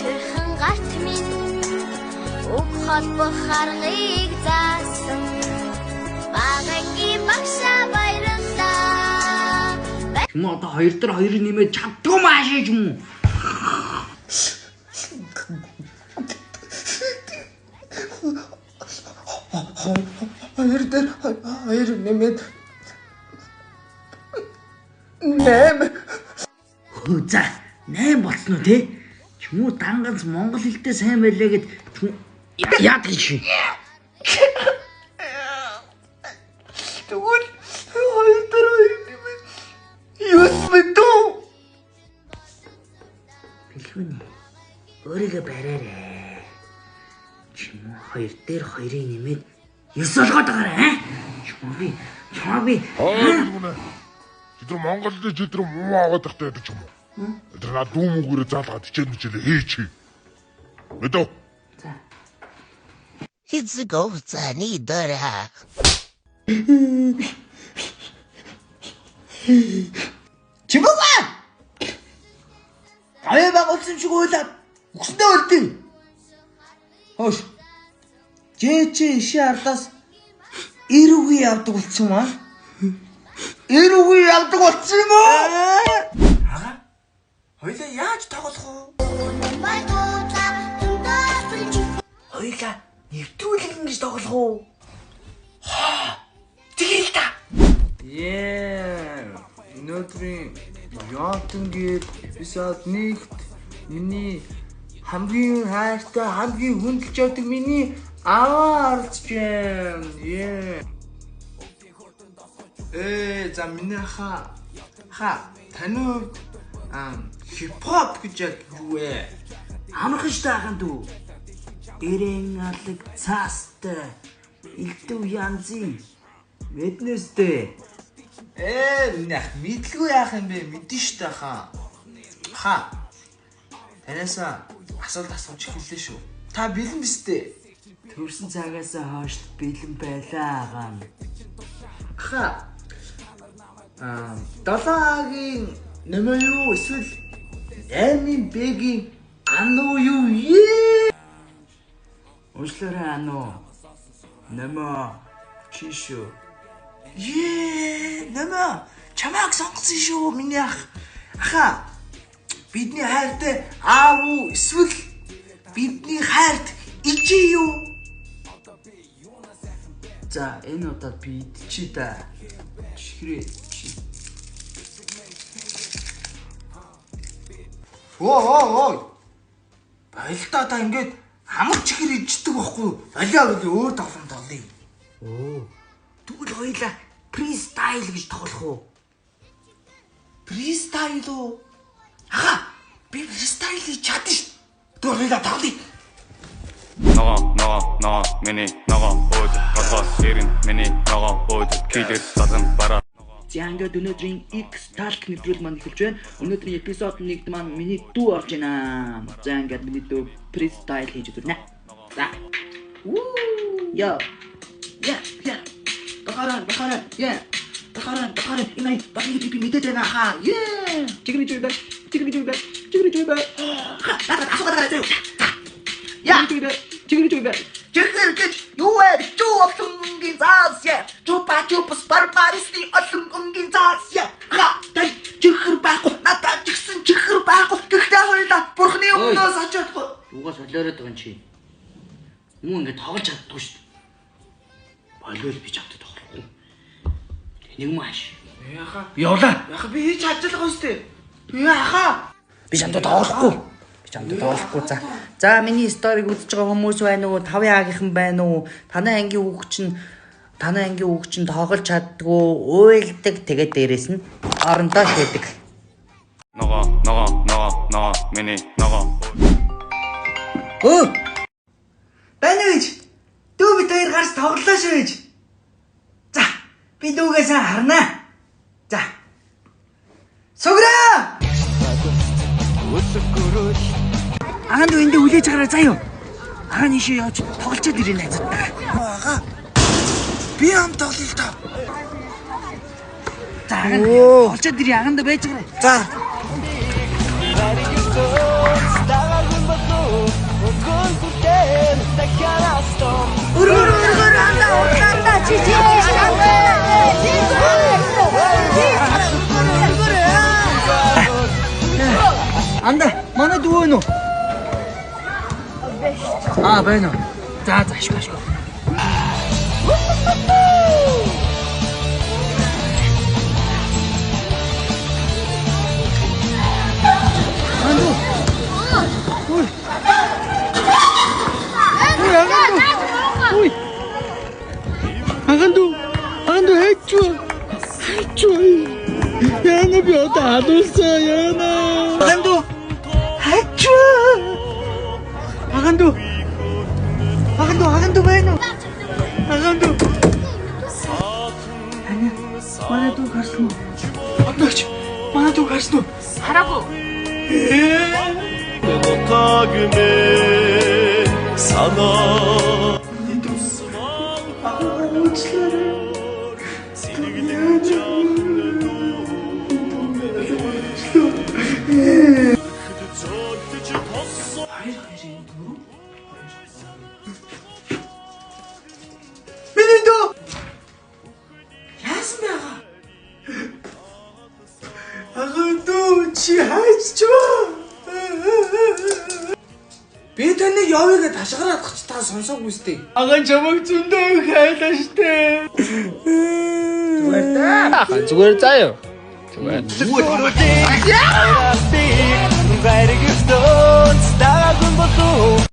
Төрхөн гарт минь үг холбох аргыг заасан. Багангийн багшаа баярлалаа. Юм одоо хоёр дээр хоёрыг нэмээд чаддгүй маашиж юм уу? Хоёр дээр хоёр нэмээд 8. Хөө за 8 болцсон уу те? Ч юм уу дан ганц монгол хэлтэй сайн байлаа гэд ч юм яадаг чи. Тэгвэл хоёр дээр хоёр нэмээд 9 мэдүү. Бэлгүүний өөрийгөө бариарэ. Ч юм уу хоёр дээр хоёрыг нэмээд 9 болгоод байгаарай аа? Ч юм уу би ч юм уу би Хаа. Бид нар Монголд ч өдөр муу аваад тахтай байдаг ч юм уу. Тэр над дүү мүгээрээ заалгаад хичээл мичээлээ хийч. Мэдөө. За. Хизгов цаны дараа. Чимээгүй. Гавь байгуулсан шиг уйлаад үгсэндээ үлдээ. Хоош. Жээ чи ишээ ардаас эрүүгүй явдаг болсон юм аа. Эрүүгүй явдаг болсон юм уу? Ага. Хоёлаа яаж тоглох вэ? Хоёлаа нэвтрүүлэг ингэж тоглох уу? Хаа. Тэгэл та. Yeah. Өнөөдрийн Йонтонгийн эпизод 1-т миний хамгийн хайртай, хамгийн хүндэлж явдаг миний аваа оролцож байна. Yeah. За миний хаа таны хувьд хипхоп гэж яг юу вэ? Амархан штэ ахын дүү. Дэрэн алаг цаастай. Элдв янзын Wednesday. Миний ах мэдлгүй яах юм бэ? Мэдэн штэ хаа. Хаа. Танаас асуулт асууж эхэллээ шүү. Та бэлэн биз дээ? Төрсөн цагаас хойш бэлэн байлаа агаан. Хаа. 7А-гийн нөмөө юу эсвэл 8-ын Б-гийн ануу юу? Уучлаарай ануу. Нөмөө чи шүү. Нөмөө чамааг сонгосон шүү миний ах. Аха. Бидний хайртай аав уу эсвэл бидний хайрт ижи юу? За энэ удаад би идчихье да. Чихрээ чи. Оо. Болдоо та ингээд хамаг чихэр иждэг байхгүй юу? Болио болио өөр тоглоом тоглоё. Оо. Тэгвэл хоёлаа фристайл гэж тоглох уу? Фристайл уу? Аха. Би фристайл хийж чадна шүү. Тэгвэл хоёлаа тоглоё. Ногоо ногоо ногоо миний ногоо өөд толгоос ширэн миний ногоо өөд киллер залган бараа. За ингээд өнөөдрийн X Talk нэвтрүүлэг маань эхэлж байна. Өнөөдрийн эпизод 1-д маань миний дүү орж байна. За ингээд миний дүү фристайл хийж өгнө. За. Йо. Я, я. Бахараа, бахараа. Я. Бахараа, бахараа. Энэ бахыг би мэдээд байна хаа. Я. Чигний чигний чигний чигний чигний чигний. Ха, надад асуугаад байгаа. Я. Чигний чигний чигний. Чихэр гэж юу вэ? Чүү олон өнгийн заас я. Чупа чупс барбарисны олон өнгийн заас я. Ха, тай чихэр байхгүй. Надад чигсэн чихэр байхгүй. Гэхдээ хоёлаа бурхны өмнөөс очиодгүй. Юугаа солиороод байгаа юм чи? Муу ингээд тоглож чаддгүй шүү дээ. Болвол би чамтай тоглохгүй. Нэг юм ааш. Яха. Явлаа. Яха би хийж чадчих байгаа үстэй. Яха. Би чамтай тоглохгүй. Би чамтай тоглохгүй. За. За миний сториг үзэж байгаа хүмүүс байна уу? 5 агийнхан байна уу? Танай ангийн хүүхд чинь танай ангийн хүүхд чинь тоглож чаддгүй, уйлдаг. Тэгээд дээрэс нь орондоо шийдэг. Ногоо ногоо ногоо ногоо миний ногоо. Өө. Байна уу гэж? Дүү бид хоёр гарч тоглолоо шүү гэж. За, би дүүгээ сайн харнаа. За. Суграа! Ахан дүү эндээ хүлээж гараа заяа. Ахан ийшээ явж тоглолцоод ирээ найзуудтайгаа. Ага. Би ам тоглоё л доо. За ахан тоглолцоод ирээ ахан даа байж гараа. За. Анда манай дүү байна уу? Аа байна уу. За за ашиг ашиг. Андуу. Үй. Үй агандуу. Үй. Агандуу. Агандуу хайчуу. Хайчуу. Яна би одоо алуулсан яна. Агандуу. Хайчуу. Агандуу. Агандуу агандуу байна уу? Агандуу. Аня, манай дүү харсан уу? Одооч манай дүү харсан уу? Хараагүй. Миний дүү. Яасан байгаа? Агандуу чи хайчваа. Би таны явъя гэж ташгараад ч та сонсоогүй сте. Аган чамайг зөндөө их хайлаа штэ. Зүгээр да. Зүгээр заа юу. Зүгээр. Байрэг ертөнц дагагүн болов.